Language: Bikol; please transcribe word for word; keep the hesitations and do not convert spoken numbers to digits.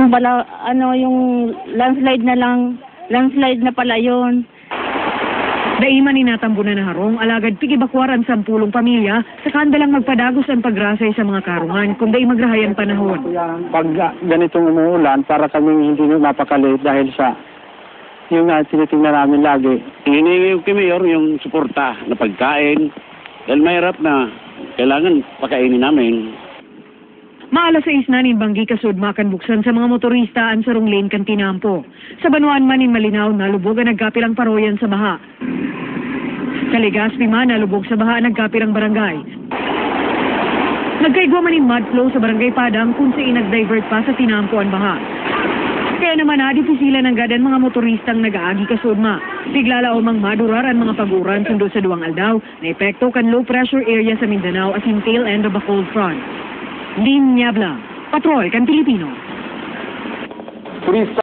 Wala, ano, yung landslide na lang, landslide na pala yun. Dai man inatambunan na harong, alagad pig-ebakwar an sampulong pamilya, saka andalang magpadagos an pagrasay sa mga karungan, kun dai magrahay an panahon. Pag ah, ganitong umuulan, para kami hindi mapakali dahil sa yung nga tinitingnan namin lagi. Hinihingi ko kay Mayor yung suporta na pagkain dahil mahirap na kailangan pakainin namin. Maalas sais na nin banggi kasudma kan buksan sa mga motorista an sarong lane kan tinampo. Sa banwaan man nin Malinao, nalubog an nagkapirang paroyan sa baha. Sa Legazpi man, nalubog sa baha an nagkapirang barangay. Nagkaigwa man nin mud flow sa Barangay Padang kun sain nag-divert pa sa tinampo an baha. Kaya naman nadipisilan nanggad an mga motoristang nag-aagi kasudma. Piglalaom ang madurar an mga pag-uran sundo sa duwang aldaw na epekto kan low pressure area sa Mindanao asin tail end of a cold front. Lin Niebla, Patrol kan Pilipino. Turista